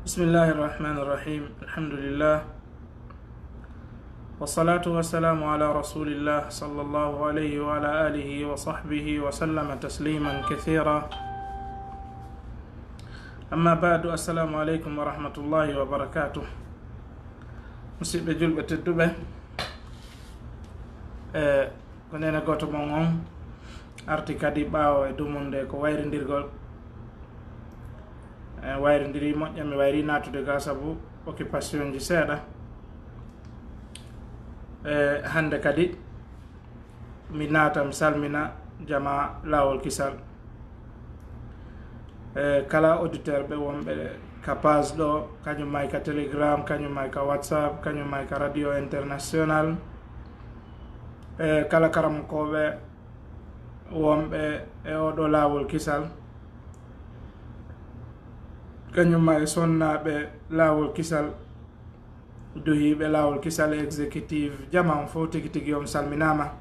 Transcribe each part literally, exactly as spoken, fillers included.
بسم الله الرحمن الرحيم. الحمد لله. والصلاة والسلام على رسول الله صلى الله عليه وعلى آله وصحبه وسلم تسليما كثيرا. أما بعد، السلام عليكم ورحمة الله وبركاته. Musidɓe julɓe tedduɓe, e ko neene gooto mon on arti kadi ɓaawo e dumunde ko wayrindirgol. En wayrindiri moƴƴa, mi wayri naatude ga sabu occupation ji seeɗa. E hannde kadi mi naata, mi salmina jama Laawol Kisal. E kala auditeur ɓe wonɓe ka page ɗo, kañum may ka Telegram, kañum may ka WhatsApp, kañum may ka Radio International. E kala karamokooɓe wonɓe e oɗo Laawol Kisal, kañum may sonnaaɓe Laawol Kisal, duhiiɓe Laawol Kisal executive, jama on fof tigi tigi on salminaama.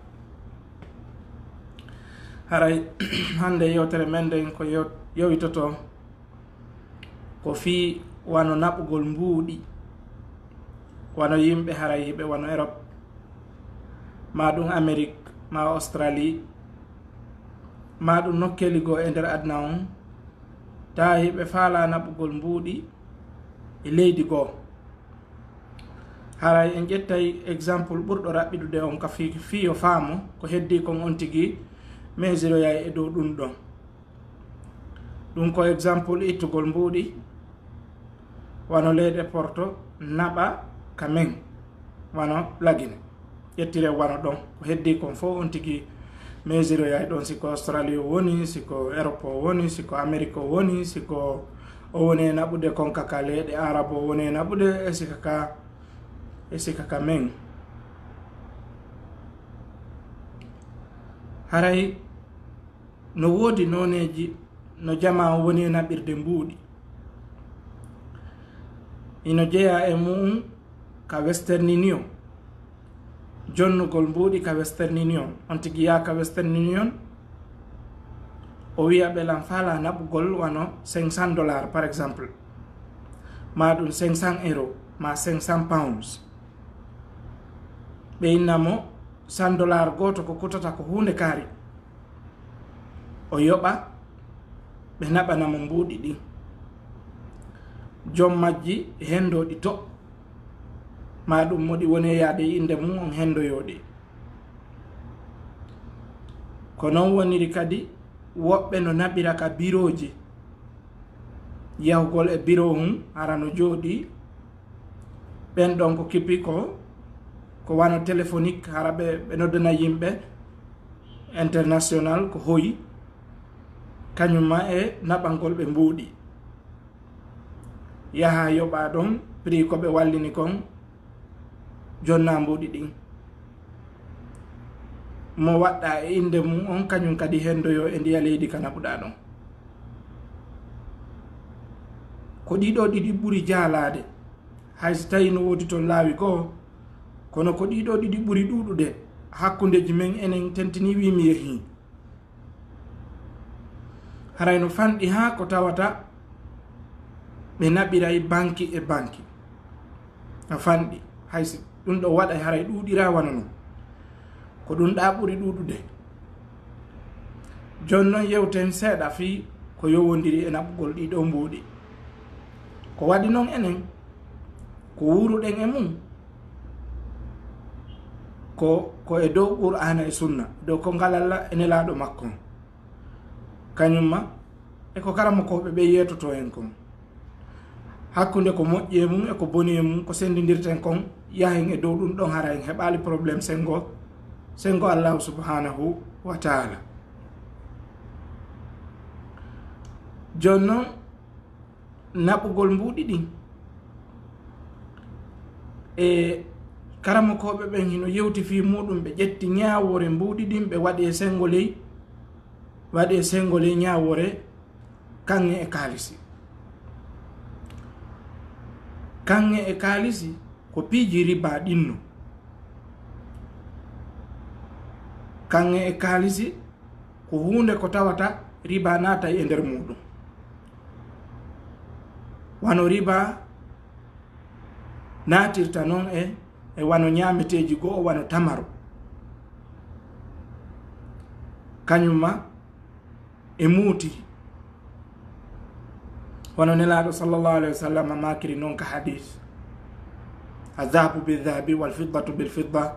Haray hannde yewtere men nden ko yew-, yowitoto ko fii wano naɓugol mbuuɗi, wano yimɓe haray hiɓe wano Europe, maa ɗum Amérique, maa Australie, maa ɗum nokkeeli goo e nder aduna on, tawa hiɓe faalaa naɓugol mbuuɗi e leydi goo. Haray en ƴettay exemple ɓurɗo raɓɓiɗude on ka fii, fii yo faamo ko heddii kon on tigi meesiroyay e dow ɗum ɗon. Ɗum ko exemple ittugol mbuuɗi, wano leyɗe Porto naɓa ka men, wano Lagine. Ƴettire wano ɗon, ko heddii kon fof on tigi meesiroyay ɗon, si ko Australie o woni, si ko Europe o woni, si ko Amérique o woni, si ko o woni e naɓude kon ka, ka leyɗe Arab o woni e naɓude, e sika ka, e sika ka men. Haray no woodi nooneeji no jamaa woni e naɓirde mbuuɗi. Ino jeyaa e mu'un ka Western Union. Jonnugol mbuuɗi ka Western Union. On tigi yaa ka Western Union, o wi'a ɓe lan faalaa naɓugol wano cinq cents dollars, par exemple. Maa ɗum cinq cents euros, maa cinq cents pounds. Ɓe inna mo cent dollars gooto ko kutata ko huunde kaari. O yoɓa, ɓe naɓana mo mbuuɗi ɗin. Jom majji hendoo ɗi to, maa ɗum mo ɗi woni e yaade e innde mum on hendoyoo ɗi. Ko non woniri kadi woɓɓe no naɓira ka birooji. Yahugol e biro hun, hara no jooɗii, ɓen ɗon ko kippi ko, ko wano téléphonique, hara ɓe, ɓe noddana yimɓe international ko hoyi, kañum ma e naɓangol ɓe mbuuɗi. Yaha yoɓa ɗon prix ko ɓe wallini kon, jonna mbuuɗi ɗin. Mo waɗɗa e innde mum on, kañum kadi hendoyo e ndiya leydi ka naɓuɗa ɗon. Ko ɗiɗo ɗiɗi ɓuri jaalaade, hay so tawi no woodi toon laawi goo, kono ko ɗiɗo ɗiɗi ɓuri ɗuuɗude hakkundeji men enen tentini wi mi yehi. Haray no fanɗi haa ko tawata ɓe naɓiray banki e banki. No fanɗi, hay si ɗum ɗo waɗay haray ɗuuɗira wano non. Ko ɗum ɗa ɓuri ɗuuɗude. Jooni non yewten seeɗa fii ko yowondiri e naɓugol ɗii ɗoo mbuuɗi. Ko waɗi non enen, ko wuuruɗen e mum, ko, ko e dow Qur'aana e Sunna, dow kongal Alla e Nelaaɗo makko. Kañum ma, e ko karamokooɓe ɓe yeetotoo en kon. Hakkunde ko moƴƴi e mum e ko boni e mum, ko senndindirten kon, yahen e dow ɗum ɗon hara en heɓaali problème senngo, senngo Allaahu subhaanahu wa taala. Jooni non, naɓugol mbuuɗi ɗin. E karamokooɓe ɓen hino yewti fii muuɗum, ɓe ƴetti ñaawoore mbuuɗi ɗin, ɓe waɗi e senngo ley, waɗi e senngo ley ñaawoore kaŋŋe e kaalisi. Kaŋŋe e kaalisi ko piiji riba ɗinno. Kaŋŋe e kaalisi ko huunde ko tawata riba naatay e nder muuɗum. Wano riba naatirta non e, e wano ñaameteeji goo, wano tamaro. Kañum ma e muuti. Wano Nelaaɗo sallallahu alayhi wa sallam maakiri non ka hadis: "Adhahabu bidhahabi, wal fiddatu bil fidda,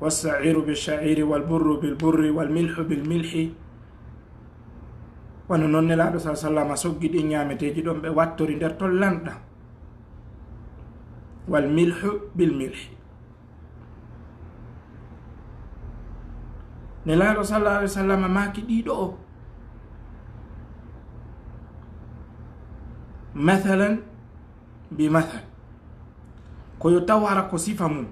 was sha'iru bil sha'iri, wal burru bil burri, wal milhu bil milhi." Wano non Nelaaɗo sallallahu alayhi wa sallam soggi ɗin ñaameteeji ɗon, ɓe wattori nder ton lanɗan. Wal milhu bil milhi. Nelaaɗo sallallahu alayhi wa sallam maaki ɗiɗo o, mathalan bi mathal, ko yo taw hara ko sifa mum.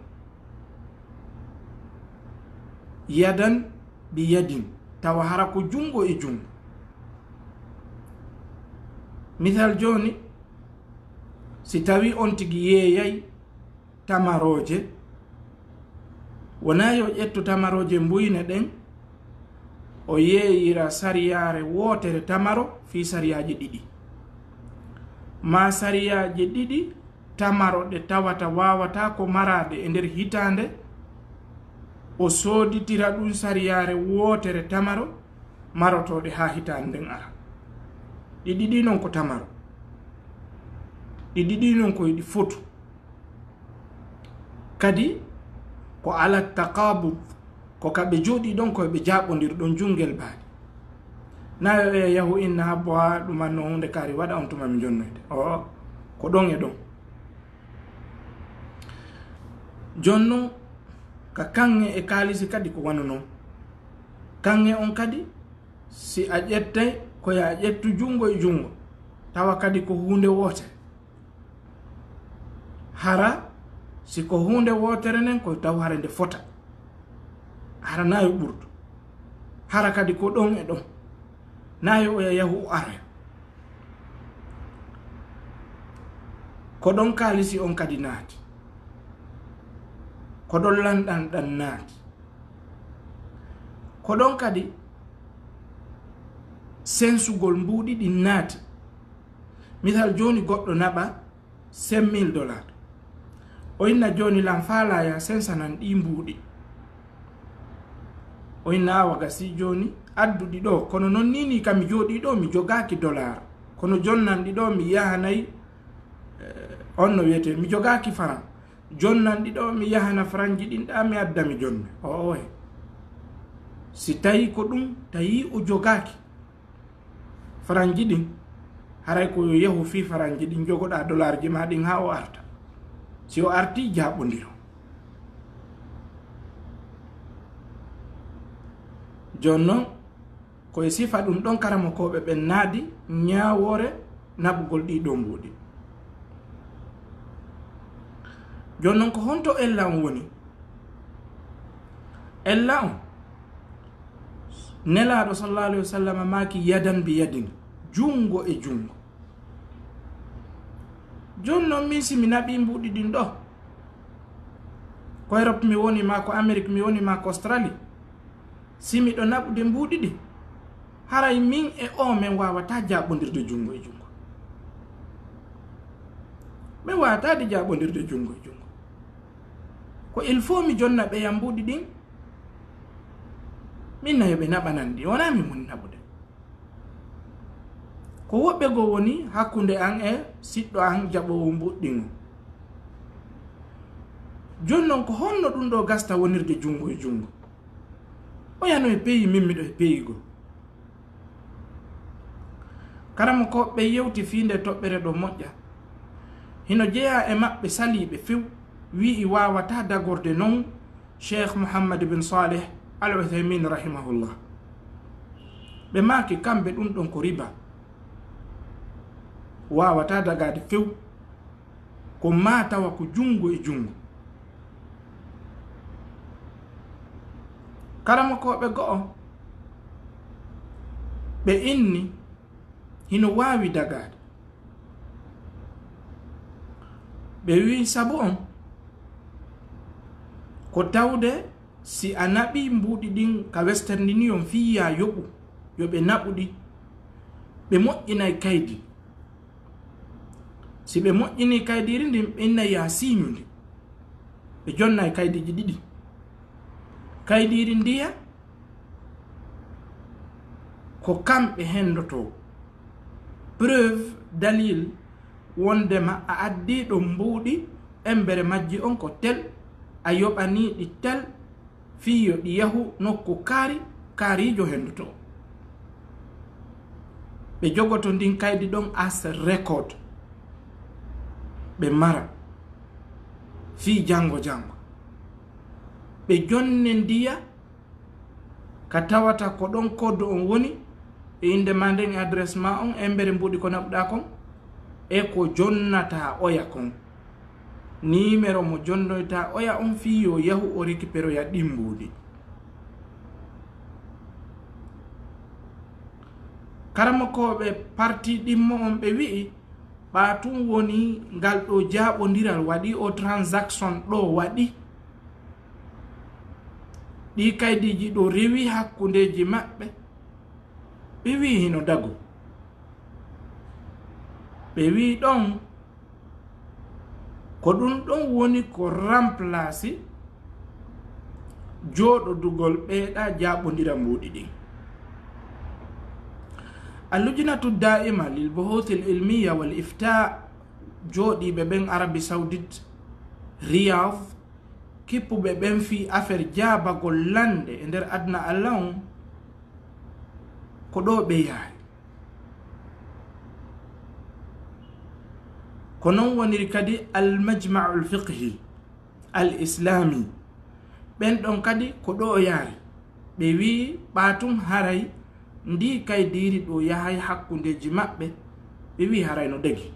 Yadan bi yadin, tawa hara ko junngo e junngo. Misal jooni, si tawi on tigi yeeyay tamarooje, wonaa yo ƴettu tamarooje mbuyne ɗen, o yeeyira sariyaare wootere tamaro fii sariyaaji ɗiɗi, maa sariyaaji ɗiɗi tamaro ɗe tawata waawataa ko maraade e nder hitaande, o sooditira ɗum sariyaare wootere tamaro marotooɗe haa hitaande nden ara. Ɗi ɗiɗi non ko tamaro. Ɗi ɗiɗi non ko e ɗi fotu. Kadi ko ala taqabud, ko ka ɓe jooɗii ɗon, ko ɓe jaaɓondir ɗon junngel baali. Na yo oya yahu inna habbo haa ɗuman no huunde kaari waɗa on tuma mi jonnoyde. Oo, ko ɗon e ɗon. Jooni non, ka kaŋŋe e kaalisi kadi ko wano non. Kaŋŋe on kadi, si a ƴettay, ko yo a ƴettu junngo e junngo, tawa kadi ko huunde wootere. Hara si ko huunde wootere nden, ko taw hara nde fota. Hara na yo ɓurdu. Hara kadi ko ɗon e ɗon. Na yo oya yahu o aroya. Ko ɗon kaalisi on kadi naati. Ko ɗon lanɗan ɗan naati. Ko ɗon kadi sensugol mbuuɗi ɗin naati. Misal jooni, goɗɗo naɓa cinq mille dollars. O inna jooni lan faalaa ya sensanan ɗii mbuuɗi. O inna awa gasi jooni addu ɗi ɗoo. Kono non nii nii ka mi jooɗii ɗoo mi jogaaki dollar. Kono jonnan ɗi ɗoo mi yahanay, eh, on no wiyetee, mi jogaaki faran. Jonnan ɗi ɗoo mi yahana faranji ɗin ɗaa mi adda mi jonna. Oowe. Si tawi ko ɗum, tawi o jogaaki faranji ɗin, haray ko yo yahu fii faranji ɗin, jogoɗaa dolarji maa ɗin haa o arta. Si o artii, jaaɓondiro. Jooni non, ko e sifa ɗum ɗon karamokooɓe ɓen naadi ñaawoore naɓugol ɗii ɗoo mbuuɗi. Jooni non, ko honto ella on woni? Ella on, Nelaaɗo sallallahu alayhi wa sallam maaki, "Yadan bi yadin," junngo e junngo. Jooni non, min si mi naɓii mbuuɗi ɗin ɗoo, ko Europe mi woni, maa ko Amérique mi woni, maa ko Australie, si miɗo naɓude mbuuɗi ɗin, haray min e oo men waawataa jaaɓondirde junngo e junngo. Men waawataade jaaɓondirde junngo e junngo. Ko il faut mi jonna ɓeya mbuuɗi ɗin, min na yo ɓe naɓanan ɗi, wonaa min woni naɓude. Ko woɓɓe goo woni hakkunde an e siɗɗo an jaɓoowo mbuuɗi ɗin on. Jooni non, ko honno ɗum ɗoo gasta wonirde junngo e junngo? Oya no e peyi, min miɗo e peyi goo. Karamokooɓe ɓen yewti fii ndee toɓɓere ɗoo moƴƴa. Hino jeyaa e maɓɓe saliiɓe few, wi'i waawataa dagorde non Cheikh Muhammad bin Saleh Al Uthaymin rahimahullah. Ɓe maaki kamɓe ɗum ɗon ko riba. Waawataa dagaade few. Ko maa tawa ko junngo e junngo. Karamokooɓe go'o ɓe inni hino waawi dagaade. Ɓe wi'i sabu on ko tawde si a naɓii mbuuɗi ɗin ka Western Union fii yo a yoɓu, yo ɓe naɓu ɗi, ɓe moƴƴinay kaydi. Si ɓe moƴƴinii kaydiiri ndin, ɓe inna yaa siiñu ndi. Ɓe jonnay kaydiiji ɗiɗi. Kaydiiri ndiya, ko kamɓe henndotoo. Preuve, dalil, wonndema a addii ɗo mbuuɗi, embere majji on ko tel, a yoɓanii ɗi tel, fii yo ɗi yahu nokku kaari, kaariijo henndotoo. Ɓe jogoto ndin kaydi ɗon as record. Ɓe mara. Fii janngo janngo. Ɓe jonne ndiya ka tawata ko ɗon code on woni, e innde maa nden, e adresse maa on, embere mbuuɗi ko naɓuɗaa kon, e ko jonnataa oya kon. Niimero mo jonnoytaa oya on fii yo yahu o récupéroya ɗin mbuuɗi. Karamokooɓe parti ɗimmo on ɓe wi'i, ɓaa tun woni ngal ɗoo jaaɓondiral waɗi, o transaction ɗoo waɗi. Ɗii kaydiiji ɗoo rewi hakkundeeji maɓɓe. Ɓe wi'i hino dago. Ɓe wi'i ɗon, ko ɗun ɗon woni ko remplace jooɗodugol ɓeeɗaa jaaɓondira mbuuɗi ɗin. Al-Lujnatu Daa'ima lil Buhuuthil Ilmiyya wal Iftaa, jooɗiiɓe ɓen Arabie Saoudite, Riyadh, kippuɓe ɓen fii affaire jaabagol lannde e nder aduna Alla on, ko ɗoo ɓe yaari. Ko non woniri kadi Al-Majma'ul Fiqhi Al-Islami. Ɓen ɗon kadi ko ɗoo yaari. Ɓe wi'i ɓaa tun haray ndii kaydiiri ɗoo yahay hakkundeeji maɓɓe. Ɓe wi'i haray no dagi.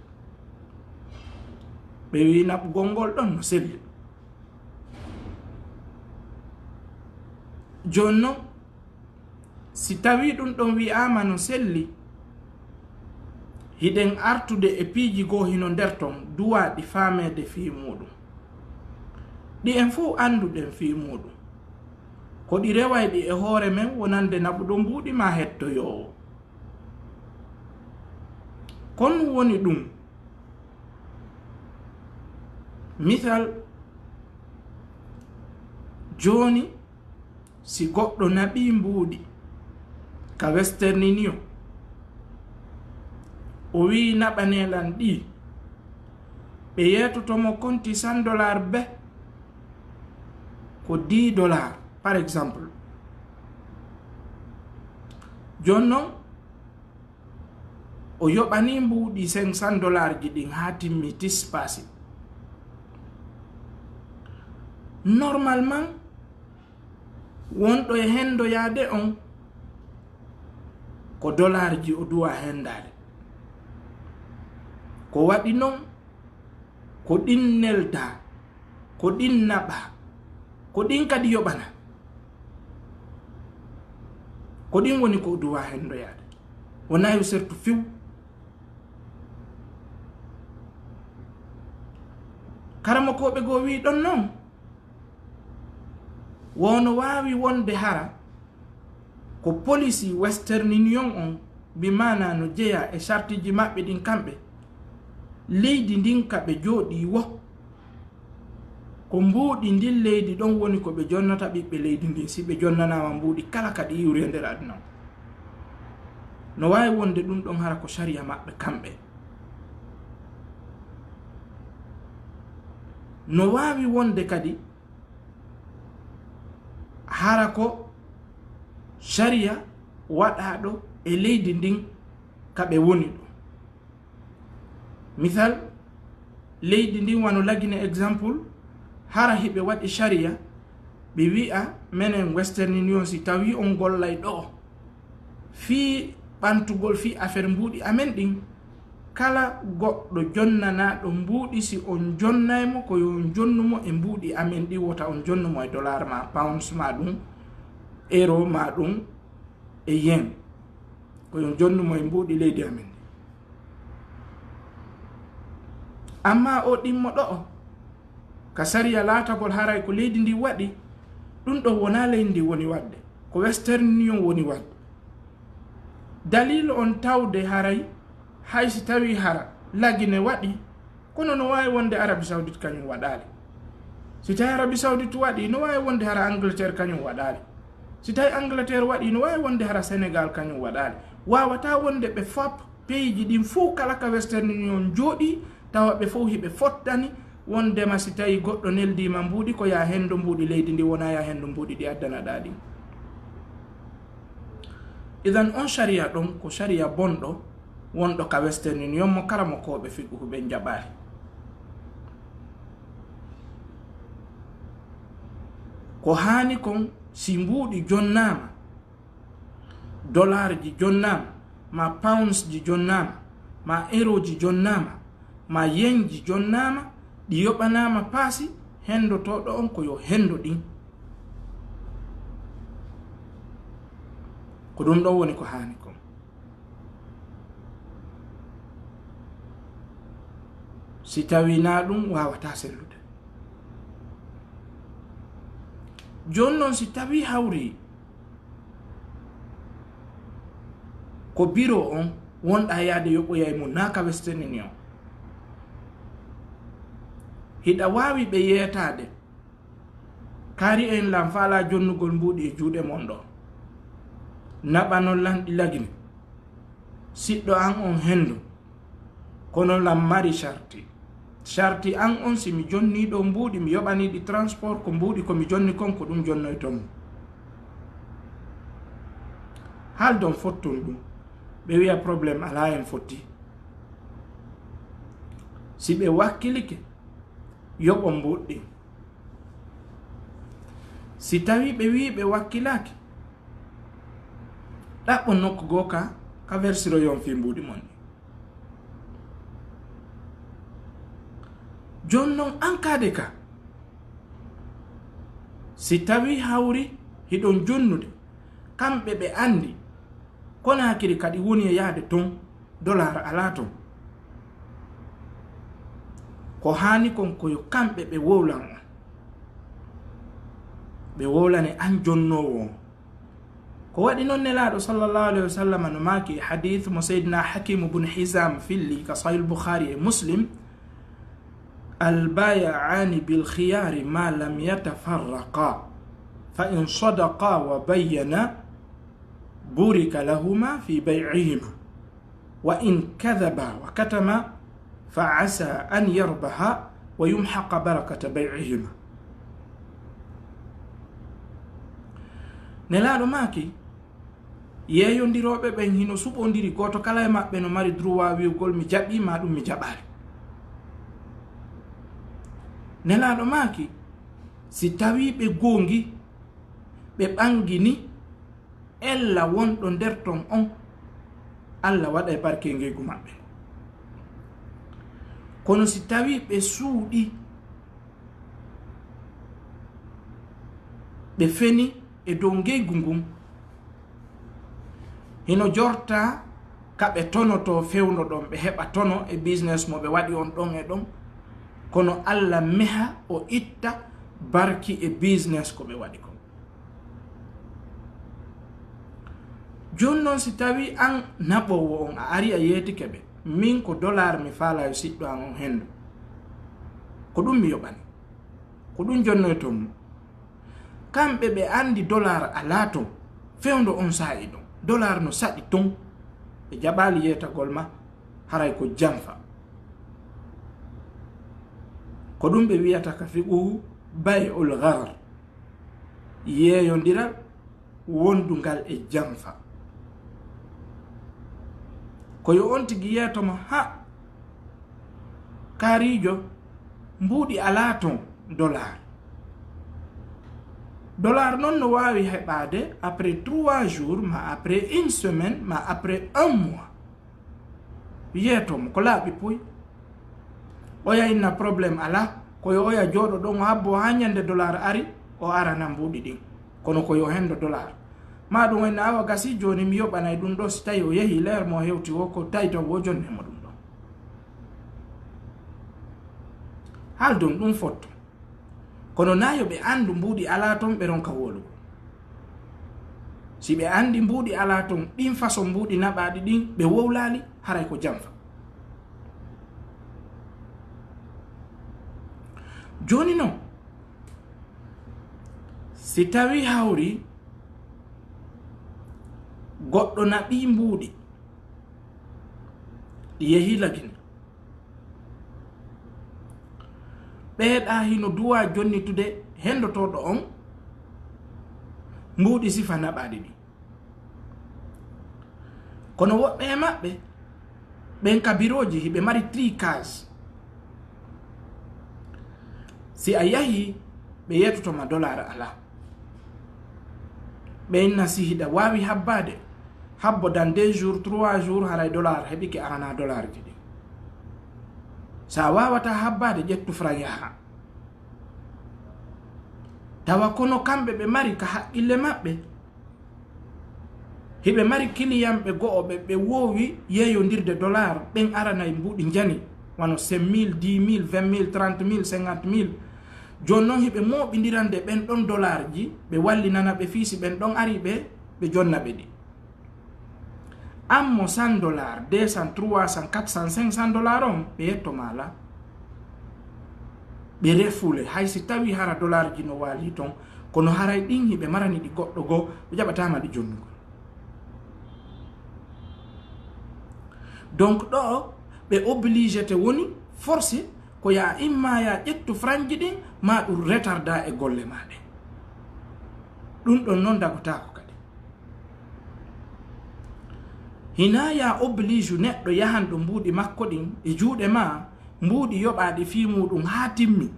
Ɓe wi'i naɓugol ngol ɗon no selli. Jooni non, si tawii ɗun ɗon wi'aama no selli, hiɗen artude e piiji goo hino nder ton duwaaɗi faameede fii muuɗun. Ɗi en fow annduɗen fii muuɗun. Ko ɗi rewayɗi e hoore men wonande naɓuɗo mbuuɗi maa hettoyoowo. Ko ɗun woni ɗun. Misal, jooni, si goɗɗo naɓii mbuuɗi ka Western Union, o wi'i naɓanee lan ɗii, ɓe yeetoto mo konti cent dollars be ko dix dollars, par exemple. Jooni non, o yoɓanii mbuuɗi cinq cents dollars ji ɗin haa timmi tis paasi. Normalement, wonɗo e henndoyaade on, ko dollars ji o duwaa henndaade. Ko waɗi non, ko ɗin neldaa, ko ɗin naɓaa, ko ɗin kadi yoɓanaa. Ko ɗin woni ko o duwaa henndoyaade. Wonaa yo sertu few. Karamokooɓe goo wi'i ɗon non, woo no waawi wonde hara ko polisi Western Union on, bi maanaa no jeyaa e sartiiji maɓɓe ɗin kamɓe, leydi ndin ka ɓe jooɗii woo, ko mbuuɗi ndin leydi ɗon woni ko ɓe jonnata ɓiɓɓe leydi ndin, si ɓe jonnanaama mbuuɗi kala ka ɗi iwri e nder aduna on. No waawi wonde ɗun ɗon hara ko sariya maɓɓe kamɓe. No waawi wonde kadi hara ko sariya waɗaaɗo e leydi ndin ka ɓe woni ɗon. Misal, leydi ndin wano Lagine exemple, hara hiɓe waɗi sariya, ɓe wi'a menen Western Union si tawii on gollay ɗoo, fii ɓantugol fii affaire mbuuɗi amen ɗin, kala goɗɗo jonnanaaɗo mbuuɗi, si on jonnay mo, ko yo on jonnu mo e mbuuɗi amen ɗin, wota on jonnu mo e dollar maa pounds maa ɗun, euro maa ɗun, e yen. Ko yo on jonnu mo e mbuuɗi leydi amen ɗin. Ammaa oo ɗimmo ɗo'o, ka sariya laatagol haray ko leydi ndin waɗi, ɗun ɗon wonaa leydi ndin woni waɗde, ko Western Union woni waɗde. Daliilu on tawde haray, hay si tawii hara Lagine waɗi, Kono no waawi wonde Arabie Saoudite kañum waɗaali. Si tawi Arabie Saoudite waɗi, no waawi wonde hara Angleterre kañum waɗaali. Si tawi Angleterre waɗi, no waawi wonde hara Sénégal kañum waɗaali. Waawata wonde ɓe fop, peyiiji ɗin fof kala ka Western Union jooɗi, tawa ɓe fof hiɓe fottani, wondema si tawi goɗɗo neldiima mbuuɗi, ko yaa hendo mbuuɗi leydi ndi, wona yaa hendo mbuuɗi ɗi addanaɗaa ɗin. Idan on sariya ɗon ko sariya bonɗo, wonɗo ka Western Union mo karamokooɓe fiqhu ɓen jaɓaali. Ko haani kon, si mbuuɗi jonnaama, dollar ji jonnaama, ma pounds ji jonnaama, ma euro ji jonnaama, ma yen ji jonnaama, ɗi yoɓanaama paasi, hendotooɗo on ko yo hendo ɗin. Ko ɗum ɗon woni ko haani kon. Si tawi na ɗum, waawata sellude. Jooni non, si tawi hawri ko biro on wonɗa yaade yoɓoyay mo na ka Western Union, hiɗa waawi ɓe yeetaade, kaari en lan faalaa jonnugol mbuuɗi e juuɗe mon ɗo. Naɓanon lan ɗi lagine. Siɗɗo an on hendo. Kono lan mari sarti. Sarti an on, si mi jonnii ɗo mbuuɗi, mi yoɓanii ɗi transport, ko mbuuɗi ko mi jonni kon, ko ɗum jonnoyton mo. Haaldon fotton ɗum. Ɓe wi'a problème alaa, en fotti. Si ɓe wakkilike, yoɓon mbuuɗi ɗin. Si tawi ɓe wi'i ɓe wakkilaaki, ɗaɓɓon nokku goo ka, ka wersiroyon fii mbuuɗi mon ɗin. Jooni non, an kaade ka, si tawi hawri hiɗon jonnude, kamɓe ɓe andi Konaakiri kadi woni e yaade ton, dollar alaa ton. Ko haani kon ko yo kamɓe ɓe wowlan on. Ɓe wowlane an jonnoowo on. Ko waɗi non Nelaaɗo sallallahu alayhi wa sallam no maaki e hadith mo Seydina Hakimu bun Hizam filli ka Sahih Bukhari e Muslim, "Al-bay'ani bil khiyari ma lam yatafarraqa, fa in sadaqa wa bayyana, burika lahuma fi bay'ihima, wa in kadhaba wa katama, fa asa an yarbaha wa yumhaqa barakata bay'ihima." Nelaaɗo maaki, yeeyondirooɓe ɓen hino suɓondiri, gooto kala e maɓɓe no mari droit wi'ugol, "Mi jaɓii," maa ɗum, "Mi jaɓaali." Nelaaɗo maaki, si tawii ɓe goongi, ɓe ɓangini, ella wonɗo nder ton on, Alla waɗay barke e ngeygu maɓɓe. Kono si tawii ɓe suuɗi, ɓe feni e dow ngeygu ngun, hino jorta ka ɓe tonotoo fewndo ɗon, ɓe heɓa tono e business mo ɓe waɗi on ɗon e ɗon, kono Alla meha o itta barki e business ko ɓe waɗi kon. Jooni non, si tawii an naɓoowo on a ari a yeetike ɓe, min ko dollar mi faalaa yo siɗɗo an on hendo, ko ɗum mi yoɓani, ko ɗum jonnoyton mo. Kamɓe ɓe anndi dollar alaa ton, fewndo on saa'i ɗon, dollar no saɗi ton, ɓe jaɓaali yeetagol ma, haray ko janfa. Ko ɗum ɓe wi'ata ka fiqhu bay'ul gharar, yeeyondiral wondungal e janfa. Ko yo on tigi yeeto ma, ha, kaariijo, mbuuɗi alaa ton dollar. Dollar non no waawi heɓaade après trois jours, ma après une semaine, ma après un mois. Yeeto mo ko laaɓi puy. Oya inna problème alaa, ko yo oya jooɗo ɗon o habbo haa ñande dollar ari, o arana mbuuɗi ɗin. Kono ko yo hendo dollar. Ma ɗum o inna awa gasi jooni mi yoɓanay ɗum ɗo, si tawi o yehi leer mo o hewti o ko tawi taw o jonne mo ɗum ɗo. Haaldon ɗum fotto. Kono na yo ɓe anndu mbuuɗi alaa ton, ɓe ronka wowlugol. Si ɓe anndi mbuuɗi alaa ton, ɗin façon mbuuɗi naɓaaɗi ɗin, ɓe wowlaali, haray ko janfa. Jooni non, si tawii hawri goɗɗo naɓii mbuuɗi, ɗi yehii Lagine, ɓeeɗa hino duwaa jonnitude henndotooɗo on mbuuɗi sifa naɓaaɗi ɗin. Kono woɓɓe e maɓɓe, ɓen ka birooji, hiɓe mari tricage. Si a yahi, ɓe yettoto ma dollar alaa. Ɓe inna si hiɗa waawi habbaade, habbo dans deux jours, trois jours, haray dollar heɓike, aranaa dollar ji ɗin. Sa waawataa habbaade, ƴettu franc yaha. Tawa kono kamɓe ɓe mari ka haqqille maɓɓe, hiɓe mari kiliyanɓe go'o ɓe, ɓe woowi yeeyondirde dollar, ɓen aranay mbuuɗi njani, wano cinq mille, dix mille, vingt mille, trente mille, cinquante mille. Jooni non hiɓe mooɓindirande ɓen ɗon dollar ji, ɓe wallinana ɓe fii si ɓen ɗon ari ɓe, ɓe jonna ɓe ɗi. An mo cent dollars, deux cents, trois cents, quatre cents, cinq cents dollars on, ɓe yetto ma la. Ɓe refule, hay si tawi hara dollar ji no waali ton, kono haray ɗin hiɓe marani ɗi goɗɗo goo, ɓe jaɓataama ɗi jonnugol. Donc ɗo, ɓe obligé te woni forcé ko ya imma ya ƴettu franc ji ɗin, ma ɗum retarda e golle ma ɗen. Ɗum ɗon non dagotaako kadi. Hinaa ya oblige neɗɗo yahanɗo mbuuɗi makko ɗin e juuɗe ma, mbuuɗi yoɓaaɗi fii muuɗum haa timmi,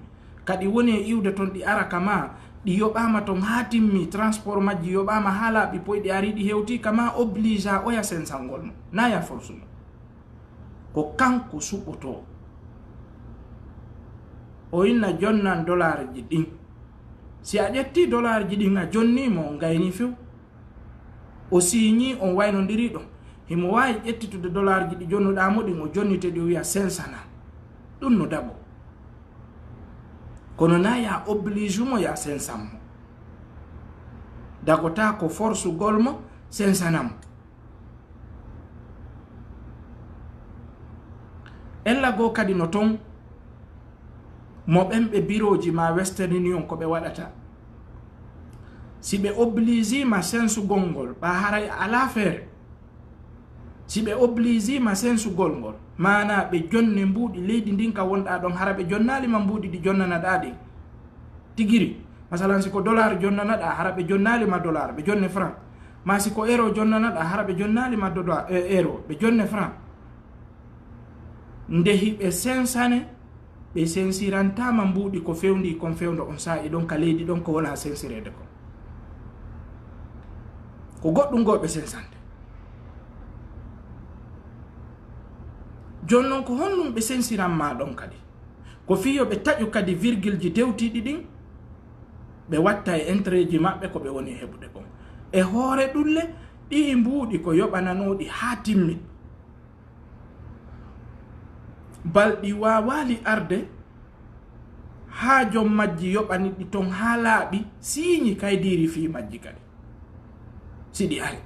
kadi woni e iwde ton ɗi ara ka ma, ɗi yoɓaama ton haa timmi, transport majji yoɓaama haa laaɓi poy, ɗi ari ɗi hewti ka ma, oblige a oya sensangol mo, naa ya force mo. Ko kanko suɓotoo. O inna jonnan dollar ji ɗin. Si a ƴetti dollar ji ɗin a jonni mo, on gayni few. O siiñii, on waynondiri ɗon. Himo waawi ƴettitude dollar ji ɗi jonnuɗaa mo ɗin, o jonnite ɗi, o wiya sensana. Ɗum no dabo. Kono na ya oblige mo ya sensan mo. Dagotaa ko force gol mo, sensana mo. Ella goo kadi no ton mo ɓen ɓe birooji ma Western Union ko ɓe waɗata. Si ɓe oblige ma sensugol ngol, ɓa haray a alaa feere. Si ɓe oblige ma sensugol ngol, maanaa ɓe jonne mbuuɗi leydi ndin ka wonɗaa ɗon, hara ɓe jonnaali ma mbuuɗi ɗi jonnanaɗaa ɗin. Tigiri, masalan, si ko dollar jonnanaɗaa, hara ɓe jonnaali ma dollar, ɓe jonne franc. Ma si ko euro jonnanaɗaa, hara ɓe jonnaali ma dola-, e, euro, ɓe jonne franc. Nde hiɓe sensane, ɓe sensirantaa ma mbuuɗi ko fewndii kon fewndo on saa'i ɗon ka leydi ɗon ko wonaa sensireede kon. Ko goɗɗum goo ɓe sensante. Jooni non ko honɗum ɓe sensiran ma ɗon kadi? Ko fii yo ɓe taƴu kadi virgule ji dewtiiɗi ɗin, ɓe watta e intérêt ji maɓɓe ko ɓe woni e heɓude kon. E hoore ɗum le, ɗii mbuuɗi ko yoɓananooɗi haa timmi. Balɗi waawaali arde haa jom majji yoɓani ɗi ton haa laaɓi, siiñi kaydiiri fii majji kadi. Si ɗi ari.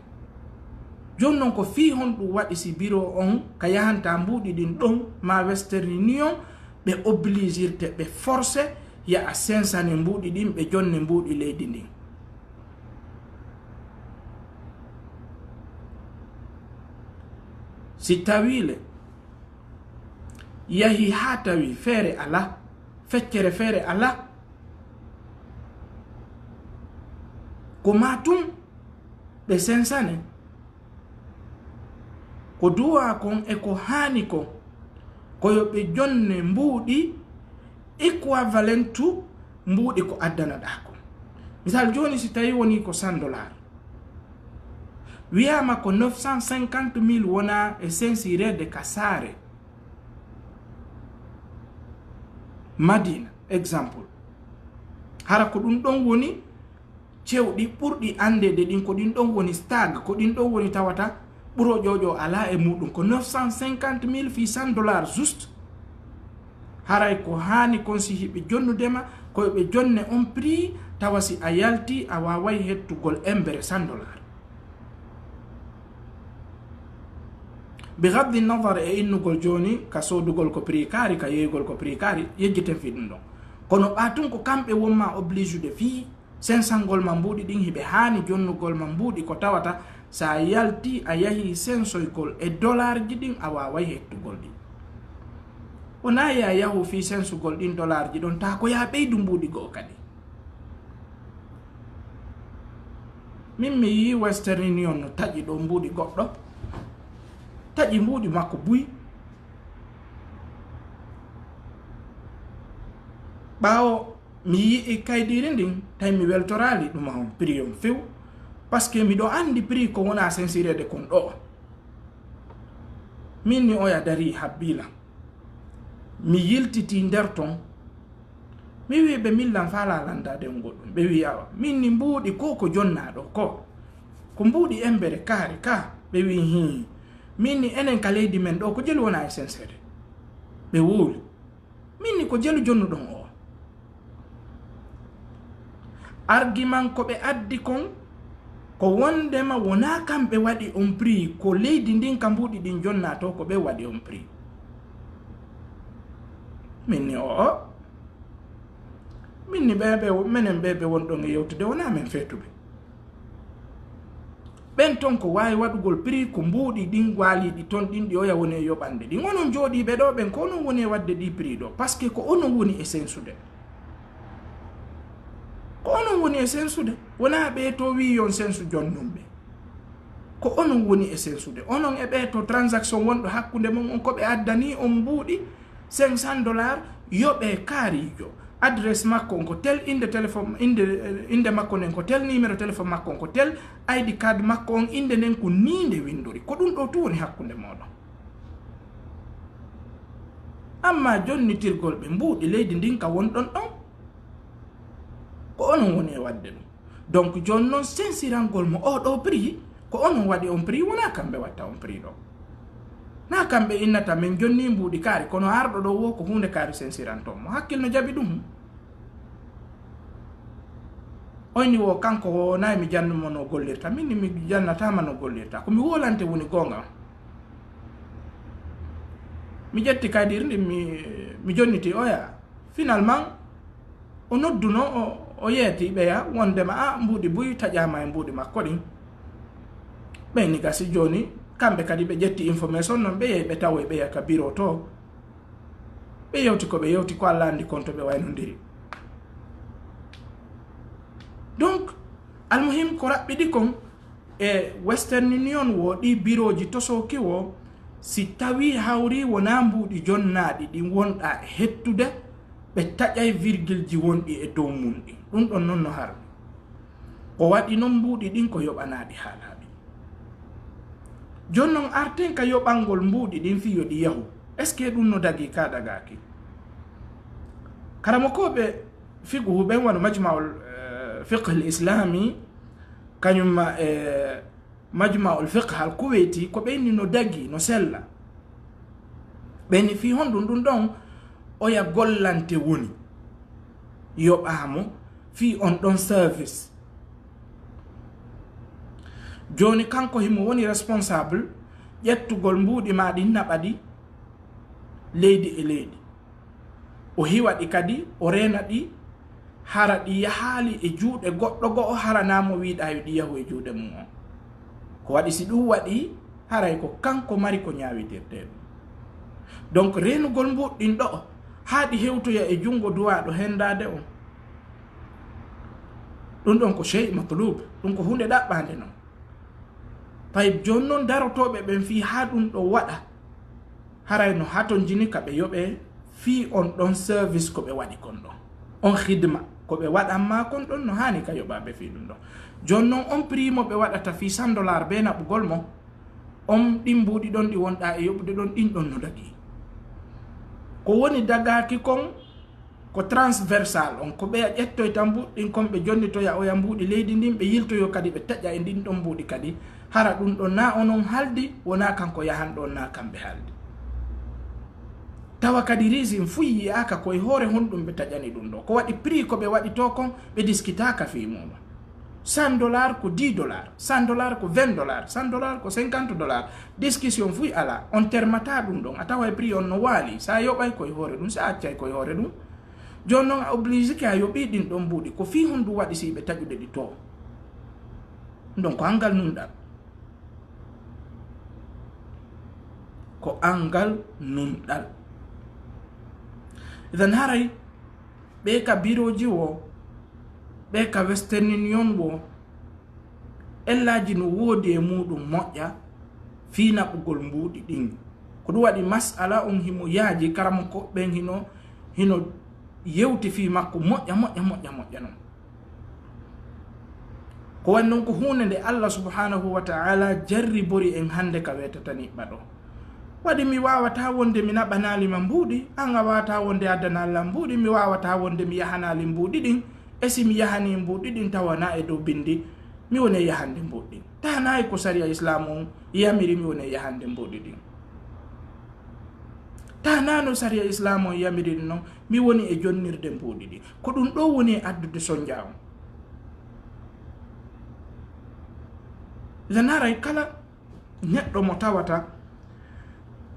Jooni non ko fii honɗum waɗi si biro on ka yahanta mbuuɗi ɗin ɗon ma Western Union, ɓe obligirte, ɓe forcé ya a sensane mbuuɗi ɗin, ɓe jonne mbuuɗi leydi ndin? Si tawii le, yahi haa tawi feere alaa, feccere feere alaa, ko maa tun ɓe sensane ko duwaa kon e ko haani kon, ko yo ɓe jonne mbuuɗi équivalent to mbuuɗi ko addanaɗaa kon. Misal, jooni si tawi woni ko cent dollars, wiyaama ko neuf cent cinquante mille wona e sensireede ka saare Madina, exemple. Hara ko ɗum ɗon woni cewɗi ɓurɗi anndeede ɗin, ko ɗin ɗon woni stag, ko ɗin ɗon woni tawata ɓuro ƴoƴo alaa e muɗum, ko neuf cent cinquante mille fii cent dollars juste. Haray ko haani kon si hiɓe jonnude ma, ko yo ɓe jonne on prix, tawa si a yalti a waaway hettugol embere cent dollars. Bi gaddi nadar e innugol jooni ka soodugol ko prix kaari, ka yeeyugol ko prix kaari, yejjiten fii ɗum ɗon. Kono ɓa tun ko kamɓe wonma oblijude fii sensangol ma mbuuɗi ɗin, hiɓe haani jonnugol ma mbuuɗi ko tawata sa yalti a yahi sensoygol e dolarji ɗin a waaway hettugol ɗi. Wona ya yahu fii sensugol ɗin dolarji ɗon, ta ko ya ɓeydu mbuuɗi go'o kadi. Min mi yii Western Union no taƴi ɗo mbuuɗi goɗɗo, taƴi mbuuɗi makko buy. Ɓaawo mi yi'i kaydiiri ndin, tawi mi weltoraali ɗuma on prix on few, parce que miɗo anndi prix ko wona sensireede kon ɗo. Min ni oya darii habbiila. Mi yiltitii nder ton. Mi wi'i ɓe, "Min lan faalaa landaade on goɗɗum." Ɓe wi'i, "Awa, min ni mbuuɗi ko ko jonnaa ɗo ko, ko mbuuɗi embere kaari ka." Ɓe wi'i, "Hii, min ni enen ka leydi men ɗo ko jelu wona e senseede." Ɓe wowli. Min ni ko jelu jonnuɗon o. Argument ko ɓe addi kon, ko wondema wona kamɓe waɗi on prix, ko leydi ndin ka mbuuɗi ɗin jonnaa to, ko ɓe waɗi on prix. Min ni, "O'o. Min ni ɓe, ɓe, menen ɓe, ɓe wonɗon e yewtude, wona men feetuɓe." Ɓen ton ko waawi waɗugol prix ko mbuuɗi ɗin gwaaliiɗi ton ɗin ɗi oya woni e yoɓande ɗin. Onon jooɗiiɓe ɗo ɓen, ko onon woni e waɗde ɗi prix ɗo, parce que ko onon woni e sensude. Ko onon woni e sensude. Wona ɓe to wi'i yon sensu jonnun ɓe. Ko onon woni e sensude. Onon e ɓe to transaction wonɗo hakkunde mon on, ko ɓe addani on mbuuɗi cinq cents dollars, yoɓe kaariijo. Adresse makko on ko tel, innde téléphone, innde, innde makko nden ko tel, numéro téléphone makko on ko tel, I D card makko on, innde nden ko nii nde winndori. Ko ɗum ɗo tun woni hakkunde mooɗon. Amma jonnitirgol ɓe mbuuɗi leydi ndin ka wonɗon ɗon, ko onon woni e waɗde ɗum. Donc, jooni non, sensirangol mo oo ɗoo prix, ko onon waɗi on prix, wonaa kamɓe watta on prix ɗoo. Naa kamɓe innata, "Min jonnii mbuuɗi kaari," kono arɗo ɗoo woo ko huunde kaari sensiranton mo. Hakkil no jaɓi ɗum. Oyni woo, kanko woo, nayi mi jannu mo no gollirta. Min ni mi jannataa ma no gollirta. Ko mi wolante woni goonga. Mi ƴetti kaydiiri ndin, mi, mi jonniti oya. Finalement, o nodduno, o, o yeeti ɓeya wondema, a, mbuuɗi buy taƴaama e mbuuɗi makko ɗin. Ɓen ni gasi jooni, kamɓe kadi ɓe ƴetti information non, ɓe yehi ɓe tawoyi ɓeya ka bureau to. Ɓe yewti ko ɓe yewti, ko Alla anndi kon to ɓe waynondiri. Donc, almuhim ko raɓɓiɗi kon, e Western Union woo, ɗii birooji tosooki woo, si tawii hawrii wonaa mbuuɗi jonnaaɗi ɗin wonɗaa e hettude, ɓe taƴay virgule ji wonɗi e dow mun ɗin. Ɗum ɗon non no harmi. Ko waɗi non mbuuɗi ɗin ko yoɓanaaɗi haalaaɗi. Jooni non arten ka yoɓangol mbuuɗi ɗin fii yo ɗi yahu. Est-ce que ɗum no dagii ka dagaaki? Karamokooɓe fiqhu ɓen wano Majma'ul, eh, Fiqh al Islami, kañum ma, eh, Majma'ul Fiqh al Kuwaiti, ko ɓe inni no dagi, no sella. Ɓe inni fii honɗum ɗum ɗon oya gollante woni yoɓaamo fii on ɗon service. Jooni kanko himo woni responsable ƴettugol mbuuɗi maa ɗin naɓa ɗi leydi e leydi. O hiwa ɗi kadi, o reena ɗi, hara ɗi yahaali e juuɗe goɗɗo go'o, hara naa mo wiiɗaa yo ɗi yahu e juuɗe mum on. Ko waɗi si ɗum waɗii, haray ko kanko mari ko ñaawitirtee ɗum. Donc, reenugol mbuuɗi ɗin ɗo'o, haa ɗi hewtoya e junngo duwaaɗo henndaade on. Ɗum ɗon ko shey matlub, ɗum ko huunde ɗaɓɓaande non. Tayyib, jooni non darotooɓe ɓen fii haa ɗum ɗo waɗa, haray no hatonjini ka ɓe yoɓee fii on ɗon service ko ɓe waɗi kon ɗon. On khidma ko ɓe waɗan maa kon ɗon no haani ka yoɓaaɓe fii ɗum ɗon. Jooni non on prix mo ɓe waɗata fii cent dollars bee naɓugol mo, on ɗin mbuuɗi ɗon ɗi wonɗaa e yoɓude ɗon ɗin ɗon no dagii. Ko woni dagaaki kon, ko transversal on, ko ɓeya ƴettoyta mbuuɗi ɗin kon ɓe jonnitoya oya mbuuɗi leydi ndin, ɓe yiltoyo kadi ɓe taƴa e ndin ɗon mbuuɗi kadi. Hara ɗum ɗon naa onon haldi, wonaa kanko yahan ɗon, naa kamɓe haldi. Tawa kadi reason fuy yi'aaka ko e hoore honɗum ɓe taƴani ɗum ɗo. Ko waɗi prix ko ɓe waɗi to kon, ɓe diskitaaka fii muɗum. Cent dollars ko dix dollars, cent dollars ko vingt dollars, cent dollars ko cinquante dollars. Discussion fuy alaa. On termataa ɗum ɗon. A taway prix on no waali. Sa yoɓay ko e hoore ɗum, sa accay ko e hoore ɗum. Jooni noon a obligike a yoɓii ɗin ɗon mbuuɗi. Ko fii honɗum waɗi si ɓe taƴude ɗi too? Ɗon ko anngal nunɗal. Ko anngal nunɗal. Idan haray ɓe ka birooji woo, ɓe ka Western Union woo, ellaaji no woodi e muuɗum moƴƴa fii naɓugol mbuuɗi ɗin. Ko ɗum waɗi mas'ala on himo yaaji, karamoko ɓen hino, hino yewti fii makko moƴƴa, moƴƴa, moƴƴa, moƴƴa non. Ko waɗi non ko huunde nde Allah subhanahu wa ta'ala jarribori en hannde ka weetata niɓɓa ɗoo. Waɗi mi waawataa wonde mi naɓanaali ma mbuuɗi, an a waawataa wonde a addanaali lan mbuuɗi, mi waawataa wonde mi yahanaali mbuuɗi ɗin, e si mi yahanii mbuuɗi ɗin tawa na e dow binndi, mi woni e yahande mbuuɗi ɗin. Taa na e ko sariya Islaamu on yamiri mi woni e yahande mbuuɗi ɗin. Taa na no sariya Islaamu on yamiri ɗin non, mi woni e jonnirde mbuuɗi ɗin. Ko ɗum ɗoo woni e addude sonja on. Idan haray kala neɗɗo mo tawata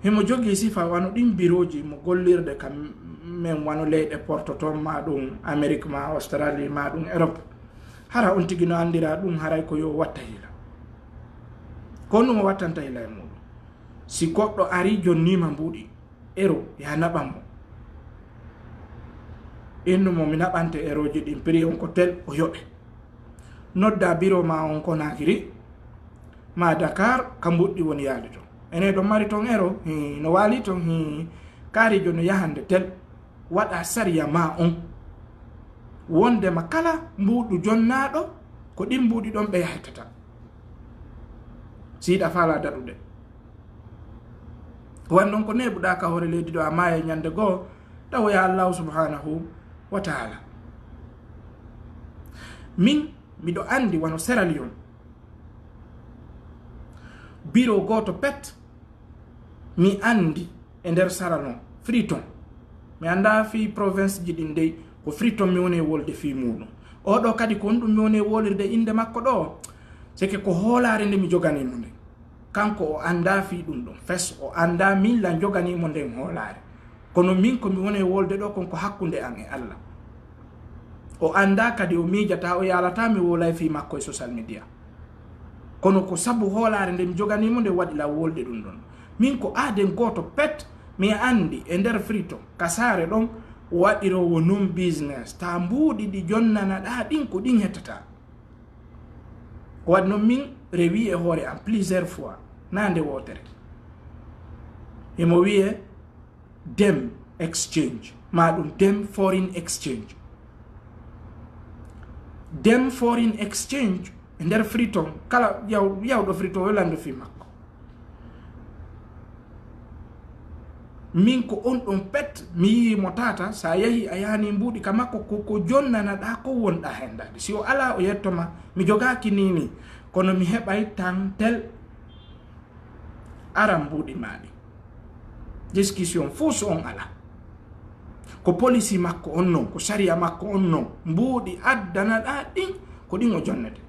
himo jogii sifa wano ɗin birooji mo gollirde ka men, wano leyɗe porto ton, maa ɗum Amerik, maa Australie, maa ɗum Europe, hara on tigi no anndira ɗum haray ko yo watta hila. Ko honɗum o wattanta hila e muuɗum? Si goɗɗo arii jonniima mbuuɗi, euro, yaa naɓan mo. Innu mo, mi naɓante euroji ɗin, prix on ko tel, o yoɓe. Nodda biro maa on Conakry, maa Dakar, ka mbuuɗi woni yaade ton. Enen ɗon mari ton euro, hii, no waali ton, hii, kaarijo no yahande tel. Waɗa sariya maa on. Wondema kala mbuuɗu jonnaaɗo, ko ɗin mbuuɗi ɗon ɓe yahetata. Si hiɗa faalaa daɗude. Wan non ko neeɓuɗaa ka hoore leydi ɗo, a maaya ñande goo, tawoya Allahu subhanahu wa ta'ala. Min, miɗo anndi wano Sierra Leone, biro gooto pet, mi anndi e nder Sierra Leone, Freetown. Mi anndaa fii province ji ɗin dey, ko Freetown mi woni e wolde fii muuɗum. Oo ɗoo kadi ko honɗum mi woni e wolirde innde makko ɗoo? C'est que ko hoolaare nde mi joganii mo nden. Kanko o anndaa fii ɗum ɗon fes, o anndaa min lan joganii mo nden hoolaare. Kono min ko mi woni e wolde ɗoo kon ko hakkunde an e Allah. O anndaa kadi, o miijataa, o yaalataa mi woolay fii makko e social media. Kono ko sabu hoolaare nde mi joganii mo nde waɗi lan wolde ɗum ɗon. Min ko aaden gooto pet mi anndi e nder Freetown, ka saare ɗon, waɗiroowo non business. Taa mbuuɗi ɗi jonnanaɗaa ɗin ko ɗin hettataa. Ko waɗi non min rewii e hoore an plusieurs fois, naa nde wootere. Himo wi'ee dem exchange, maa ɗum dem foreign exchange. Dem foreign exchange e nder Freetown, kala yaw-, yawɗo Freetown yo lanndo fii makko. Min ko on ɗon pet, mi yi'i mo tata, sa yahi a yahanii mbuuɗi ka makko, ko, ko jonnanaɗaa ko wonɗaa hen daade. Si o alaa, o yetto ma, mi jogaaki nii nii, kono mi heɓay tan tel aran mbuuɗi maa ɗi. Discussion fuu so on alaa. Ko policy makko on non, ko sariya makko on non, mbuuɗi addanaɗaa ɗin, ko ɗin o jonnete.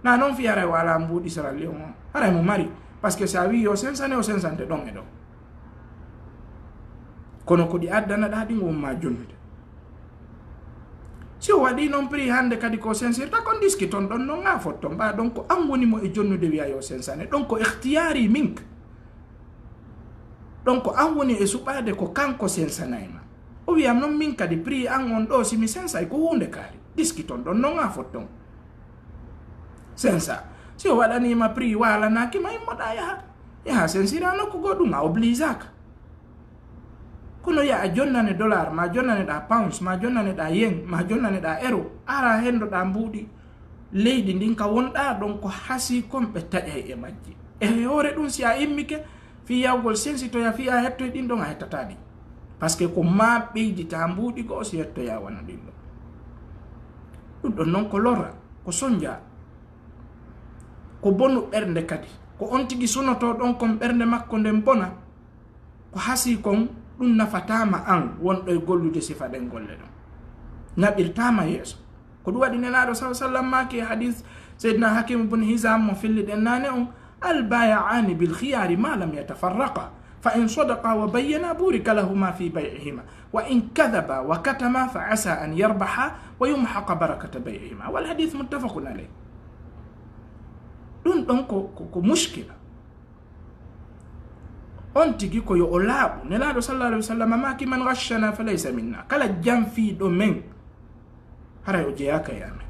Na non fii haray o alaa mbuuɗi Sierra Leone on. Haray mo mari. Parce que si a wi'i yo sensane, o sensante ɗon e ɗon. Kono ko ɗi addanaɗaa ɗin won maa jonnude. Si o waɗii non prix hannde kadi ko sensirta kon diski ton ɗon non ŋaa fotton. Ɓaa ɗon ko an woni mo e jonnude wi'a yo sensane. Ɗon ko ikhtiyaari mink. Ɗon ko an woni e suɓaade ko kanko sensanay ma. O wi'a non min kadi prix an on ɗoo si mi sensay ko huunde kaari. Diski ton ɗon non ŋaa fotton. Sensa. Si o waɗanii ma prix waalanaaki ma immoɗaa yaha. Yaha sensira nokku goo ɗum a obligeaka. Kono ya a jonnane dollar, ma jonnaneɗaa pounds, ma jonnaneɗaa yen, ma jonnaneɗaa euro, ara hendoɗaa mbuuɗi leydi ndin ka wonɗaa ɗon ko hasii kon ɓe taƴay e majji. E hoore ɗum si a immike, fii yawgol sensitoya, fii a hettoy ɗin ɗon a hettataa ɗi. Parce que ko ma ɓeyditaa mbuuɗi goo si hettoya wano ɗin ɗon. Ɗum ɗon non ko lorra, ko sonja, ko bonu ɓernde kadi. Ko on tigi sunotoo ɗon kon ɓernde makko nden bona. Ko hasii kon, ɗum nafataa ma an wonɗo e gollude sifa ɗen golle ɗon. Naɓirtaa ma yeeso. Ko ɗum waɗi Nelaaɗo sallallaahu alayhi wa sallam maaki e hadiis Seydina Hakiim bun Hizaam mo filliɗen naane on, "Al-baaya'aani bil khiyaari maa lam yatafarraqa." فإن صدقا وبينا بورك لهما في بيعهما وإن كذبا وكتما فعسى أن يربحا ويمحق بركة بيعهما والحديث متفق عليه. Ɗum ɗon ko, ko, ko muskila. On tigi ko yo o laaɓu. Nelaaɗo sallallahu alaihi wasallam maaki, "Man ghashana falaysa minna." Kala janfiiɗo men, haray o jeyaaka e amen.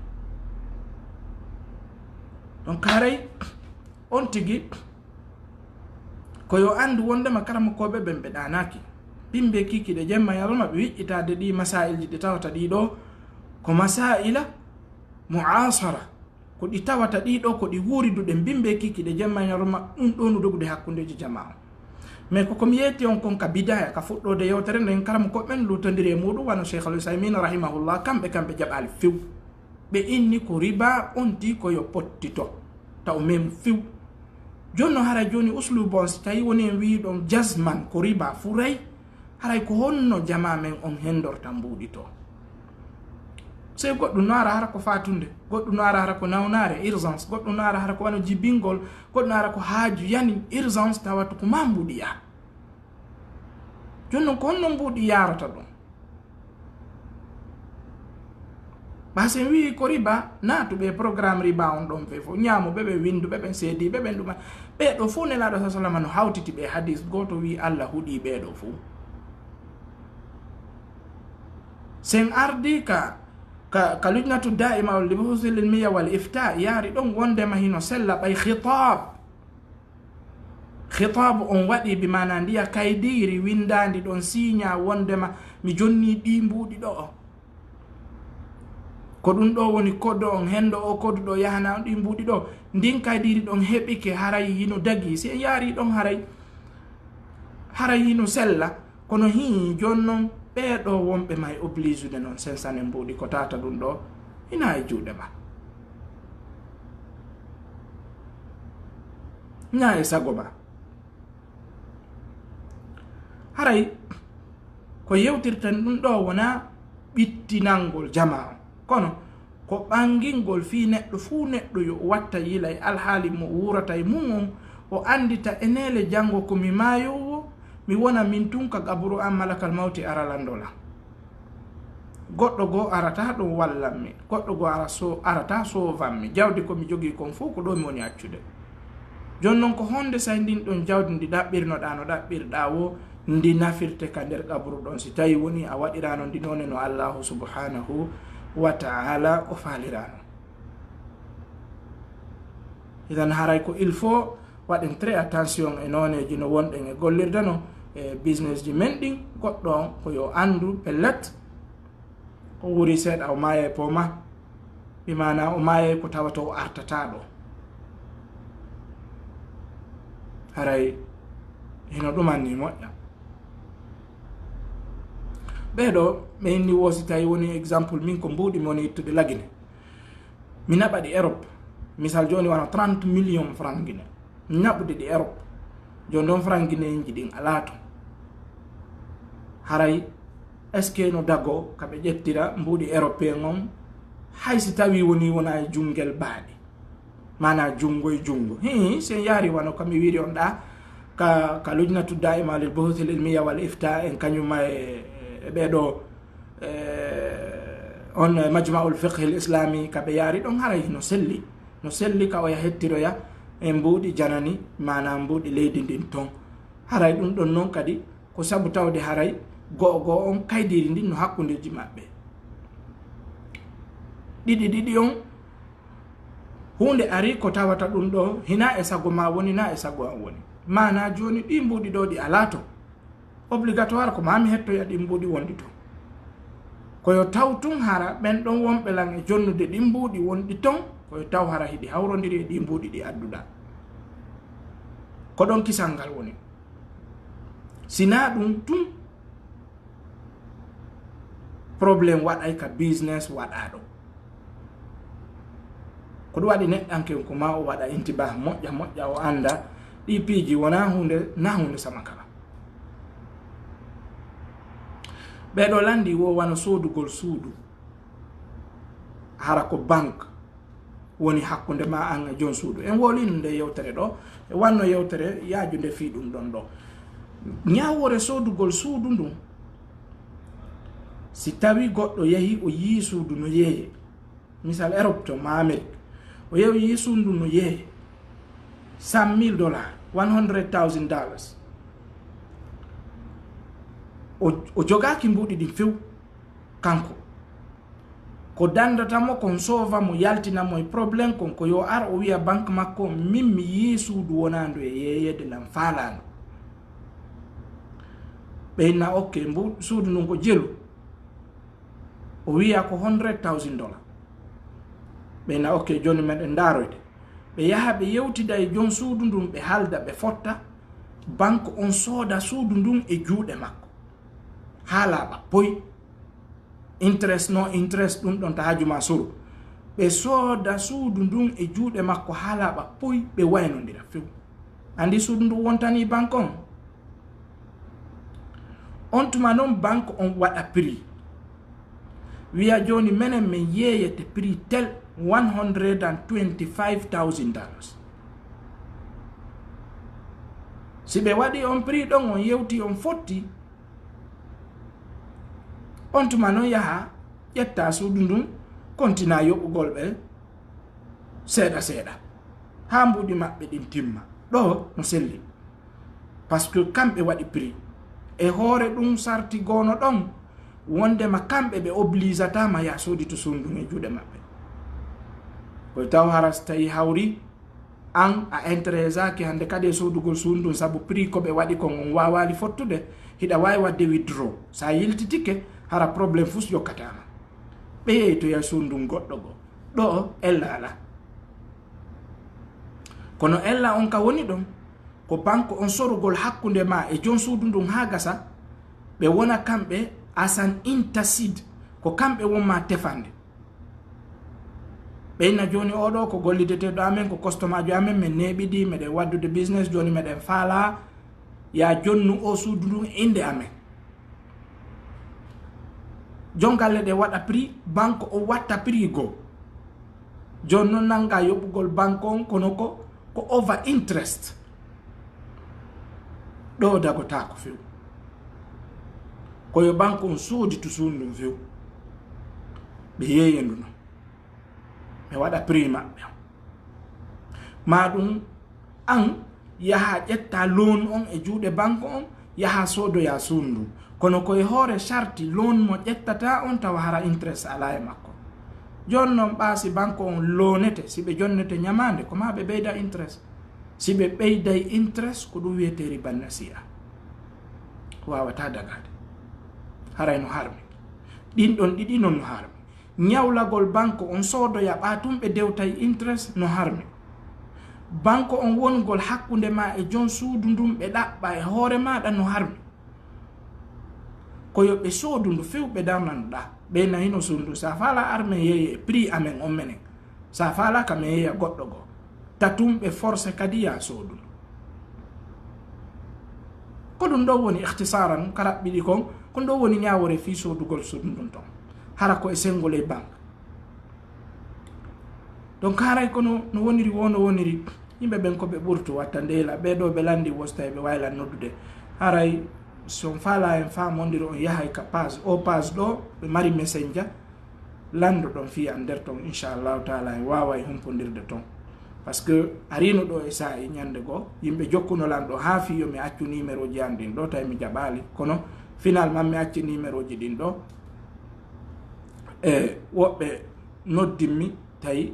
Donc haray on tigi ko yo anndu wondema karamokooɓe ɓen ɓe ɗaanaaki. Bimbe kiikiiɗe jemma yalma ɓe wiƴƴitaade ɗi masaa'ilji ɗi tawata ɗi ɗo ko masaa'ila mu'asara. Ko ɗi tawata ɗi ɗo ko ɗi wuuriduɗen bimbe kiikiiɗe jemma yalma ɗum ɗo no dogude hakkundeeji jamaa on. Mais ko ko mi yetti on kon ka bidaya, ka fuɗɗoode yewtere nden, karamokooɓe ɓen luutondiri e muuɗum, wano Cheikh Al-Uthaymin rahimahullah, kamɓe, kamɓe jaɓaali few. Ɓe inni ko riba on tii ko yo pottito, taw mem few. Jooni no haray jooni usluubu on, si tawi woni en wii ɗon jazman ko riba, furay, haray ko honno jamaa men on hendorta mbuuɗi to? Sey goɗɗum no ara hara ko faatunde, goɗɗum no ara hara ko nawnaare, urgence, goɗɗum no ara hara ko wano jibingol, goɗɗum no ara ko haaju yani, urgence, tawata ko ma mbuuɗi yaha. Jooni non ko honno mbuuɗi yaarata ɗum? Ɓa sen wi'i ko riba, naatuɓe e programme riba on ɗon fey fof, ñaamuɓe ɓe, winnduɓe ɓen, seediiɓe ɓen, ɗuma. Ɓee ɗo fof Nelaaɗo sa salama no hawtiti ɓe hadis gooto, wi'i Allah huɗii ɓee ɗo fof. Sen ardii ka, ka, ka Lujnatu Daa'ima li Buhuusil Ilmiya wal Ifta, yaari ɗon wondema hino sella ɓay khitaab. Khitaabu on waɗii bi maanaa ndiya kaydiiri winndaandi ɗon siiñaa wondema mi jonnii ɗii mbuuɗi ɗo'o. Ko ɗum ɗo woni kodo on, hendo o kodu ɗo yahana on ɗii mbuuɗi ɗo. Ndin kaydiiri ɗon heɓike haray hino dagii. Si en yaarii ɗon haray, haray hino sella. Kono hii, jooni non, ɓee ɗo wonɓe may oblige'ude non sensane mbuuɗi ko tata ɗum ɗo, hinaa e juuɗe ma. Hinaa e sago ma. Haray, ko yewtirten ɗum ɗo wonaa ɓittinangol jamaa on. Kono, ko ɓangingol fii neɗɗo fuu neɗɗo yo o watta yila e alhaali mo wuurata e mum on, o anndita e neele janngo ko mi maayoowo, mi wona min tun ka qaburu an, malakal mawti ara lanndo lan. Goɗɗo goo arataa ɗon wallan mi, goɗɗo goo ara so-, arataa soovan mi, jawdi ko mi jogii kon fuu ko ɗoo mi woni accude. Jooni non ko honde say ndin ɗon jawdi ndi ɗaɓɓirnoɗaa no ɗaɓɓirɗaa woo, ndi nafirte ka nder qaburu ɗon, si tawi woni a waɗiraano ndi noone no Allaahu subhanahu wa ta'ala o faaliraano. Idan haray ko il faut waɗen très attention e nooneeji no wonɗen e gollirde no e business ji men ɗin, goɗɗo on ko yo anndu pellet o wuuri seeɗa o maayay poma, bi maana o maayay ko tawata o artataa ɗo. Haray hino ɗumanni moƴƴa. Ɓee ɗo, ɓe inni woo si tawi woni exemple min ko mbuuɗi mi woni ittude Lagine. Mi naɓa ɗi Europe. Misal jooni wano trente millions franc Guinée. Mi naɓude ɗi Europe. Jooni ɗon franc guinéen ji ɗin alaa ton. Haray, est-ce que no dago ka ɓe ƴettira mbuuɗi européen on? Hay si tawi woni wona e junngel baaɗi. Maanaa junngo e junngo. Hii, si en yaari wano ka mi wiiri on ɗa, ka, ka Lujnatu Daa'ima lil Buhuuthil Ilmiya wal Ifta en kañuma e, e ɓee ɗo, e, on Majma'ul Fiqhil Islami ka ɓe yaari ɗon haray no selli. No selli ka oya hettiroya e mbuuɗi janani, maanaa mbuuɗi leydi ndin ton. Haray ɗum ɗon non kadi ko sabu tawde haray go'o go'o on kaydiiri ndin no hakkundeji maɓɓe. Ɗiɗi ɗiɗi on, huunde ari ko tawata ɗum ɗo, hinaa e sago ma woni, naa e sago am woni. Maanaa jooni ɗi mbuuɗi ɗo ɗi alaa ton. Obligatoire ko maa mi hettoya ɗi mbuuɗi wonɗi ton. Ko yo taw tun hara ɓen ɗon wonɓe lan e jonnude ɗi mbuuɗi wonɗi ton, ko yo taw hara hiɗi hawrondiri e ɗi mbuuɗi ɗi adduɗaa. Ko ɗon kisal ngal woni. Sinaa ɗum tun, problème waɗay ka business waɗaaɗo. Ko ɗum waɗi neɗɗanke ko ma o waɗa intibah moƴƴa moƴƴa, o annda ɗi piiji wonaa huunde, naa huunde sama kala. Ɓee ɗo lanndi wo wano soodugol suudu. Hara ko banque woni hakkunde ma an e joom suudu. En wolino nde yewtere ɗo, e wanno yewtere yaajunde fii ɗum ɗon ɗo. Ñaawore soodugol suudu ndun, si tawi goɗɗo yahi o yii suudu no yeeye, misal Europe to ma Amérique, o yahi o yii suudu ndun no yeeye cent mille dollars, one hundred thousand dollars, o, o jogaaki mbuuɗi ɗin few. Kanko ko dandata mo kon, soova mo, yaltina mo e problème kon, ko yo ar o wiya banque makko on, min mi yii suudu wonaandu e yeeyeede lan faalaandu. Ɓe inna okke, mbu suudu ndun ko jelu, o wiya ko hundred thousand dollar. Ɓe inna okke, jooni meɗen ndaaroyde. Ɓe yaha ɓe yewtida e jon suudu ndun, ɓe halda, ɓe fotta, banque on sooda suudu ndun e juuɗe makko haa laaɓa poy. Interest, no interest, ɗum ɗon ta haaju ma suru. Ɓe sooda suudu ndun e juuɗe makko haa laaɓa poy, ɓe waynondira few. Andi suudu ndun wontani banque on? On tuma non banque on waɗa prix. Wiya jooni menen men yeeyete prix tel, one hundred and twenty-five thousand dollars. Si ɓe waɗi on prix ɗon, on yewti, on fotti, on tuma non yaha ƴetta suudu ndun, kontina yoɓugol ɓe seeɗa seeɗa, haa mbuuɗi maɓɓe ɗin timma. Ɗo no selli. Parce que kamɓe waɗi prix. E hoore ɗun sarti goono ɗon, wondema kamɓe ɓe obligeata ma ya soodito suudu ndun e juuɗe maɓɓe. Ko taw hara si tawi hawri, an a intéressaaki hande kadi e soodugol suudu ndun, sabu prix ko ɓe waɗi kon on waawaali fottude, hiɗa waawi waɗde withdraw. Sa yiltitike, hara problème fus yokkata ma. Ɓe yeytoya suudu ndun goɗɗo goo. Ɗo ella alaa. Kono ella on ka woni ɗon, ko banque on sorugol hakkunde ma e jon suudu ndun haa gasa, ɓe wona kamɓe as an intercede, ko kamɓe won ma tefande. Ɓe inna jooni, oo ɗoo ko gollideteeɗo amen, ko kostomaajo amen, men neeɓidi, meɗen waddude business, jooni meɗen faalaa ya jonnu oo suudu ndun e innde amen. Jon galle ɗen waɗa prix, banque on watta prix goo. Jooni non nannga yoɓugol banque on, kono ko, ko over interest. Ɗo dagotaako few. Ko yo banque on sooditu suudu ndun few. Ɓe yeeya ndu non. Ɓe waɗa prix maɓɓe on. Maa ɗum an yaha ƴetta loan on e juuɗe banque on, yaha soodoya suudu ndun. Kono ko e hoore sarti loan mo ƴettata on tawa hara interest alaa e makko. Jooni non ɓaa si banque on loanete, si ɓe jonnete ñamaande, ko maa ɓe ɓeyda interest. Si ɓe ɓeyday interest, ko ɗum wiyetee riba nasi'a. Waawataa dagaade. Haray no harmi. Ɗin ɗon ɗiɗi non no harmi. Ñawlagol banque on soodoya ɓaa tun ɓe dewtay interest no harmi. Banque on wongol hakkunde maa e jon suudu ndun ɓe ɗaɓɓa e hoore maaɗa no harmi. Ko yo ɓe soodu ndu few ɓe darna ndu ɗaa. Ɓe na hino suudu ndun. Sa faalaa ar men yeeye e prix amen on menen. Sa faalaa ka men yeeya goɗɗo goo. Ta tun ɓe force kadi ya soodu ndu. Ko ɗum ɗoo woni ikhtisaran ka raɓɓiɗi kon, ko ɗum ɗoo woni ñaawore fii soodugol suudu ndun ton. Hara ko e senngol e banque. Donc haray kono no woniri woo no woniri, yimɓe ɓen ko ɓe ɓurtu watta ndeyla, ɓee ɗoo ɓe lanndi wostay ɓe wayla noddude. Haray si on faalaa en faamondir on yahay ka page, o page ɗoo ɓe mari messenger, lanndoɗon fii an nder ton, inchallahu taala en waaway humpondirde ton. Parce que ariino ɗoo e saa'i ñannde goo, yimɓe jokkuno lan ɗoo haa fii yo mi accu numéroji an ɗin ɗoo, tawi mi jaɓaali. Kono finalement mi acci numéroji ɗin ɗoo. E woɓɓe noddimmi, tawi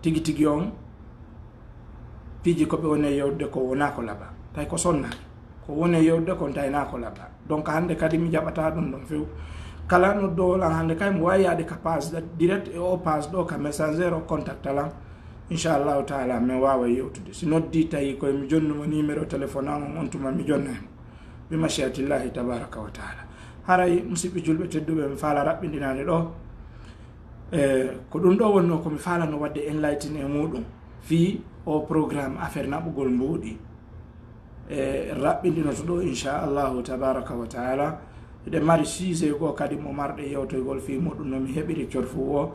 tigi tigi on piiji ko ɓe woni e yewtude ko wonaa ko laaɓaa. Tawi ko sonnaa. Ko woni e yewtude kon tawi naa ko laaɓaa. Donc hannde kadi mi jaɓataa ɗum ɗon few. Kala noddoowo lan hannde kay mo waawi yaade ka page direct e o page ɗoo ka messenger o contacta lan. Inchallahu taala men waawa yewtude. Si noddii tawi koye mi jonnuma numéro téléphone an on, on tuma mi jonnay mo. Bi mashiatillahi tabaraka wa taala. Haray musidɓe julɓe tedduɓe, mi faala raɓɓindinaade ɗoo. E, ko ɗum ɗoo wonnoo ko mi faalano waɗde enlighten e muuɗum fii o programme affaire naɓugol mbuuɗi. E, raɓɓindinoto ɗoo, inchallahu tabaraka wa taala. Eɗen mari sujet goo kadi mo marɗe yewtoygol fii muuɗum no mi heɓiri corfu o.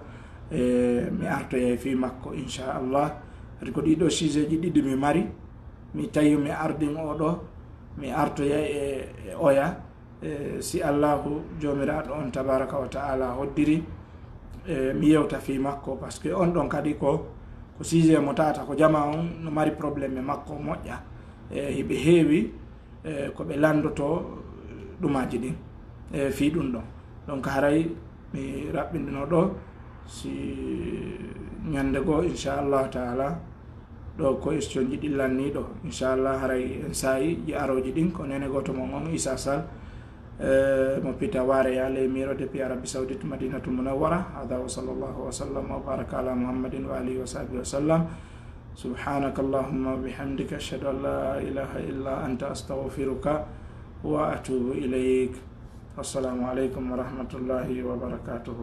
E, mi artoyay fii makko, inchallah. Kadi ko ɗii ɗoo sujet ji ɗiɗi mi mari. Mi tawi mi ardin oo ɗoo. mi artoya e, e oya, e, si Allahu Joomiraaɗo on tabaraka wa ta'ala hoddiri, e, mi yewta fii makko, parce que on ɗon kadi ko, ko sujet mo tawata ko jama on no mari problème e makko moƴƴa. E, hiɓe heewi, e, ko ɓe lanndotoo ɗumaaji ɗin, e, fii ɗum ɗon. Donc haray mi raɓɓindino ɗo, si ñannde goo, inchallahu taala, ɗo ko question ji ɗin lanni ɗo. Inchallah, haray en saayi ji arooji ɗin, ko neene gooto mon on, Isa Sall, e, mo Pita Wareya, ley Miro depuis Arabie Saoudite, Madinatul Munawwara. Hada wa sallallahu wa sallam wa baraka ala Muhammadin wa alihi wa sahbihi wa sallam. سبحانك اللهم وبحمدك، أشهد أن لا إله إلا أنت، أستغفرك وأتوب إليك. السلام عليكم ورحمة الله وبركاته.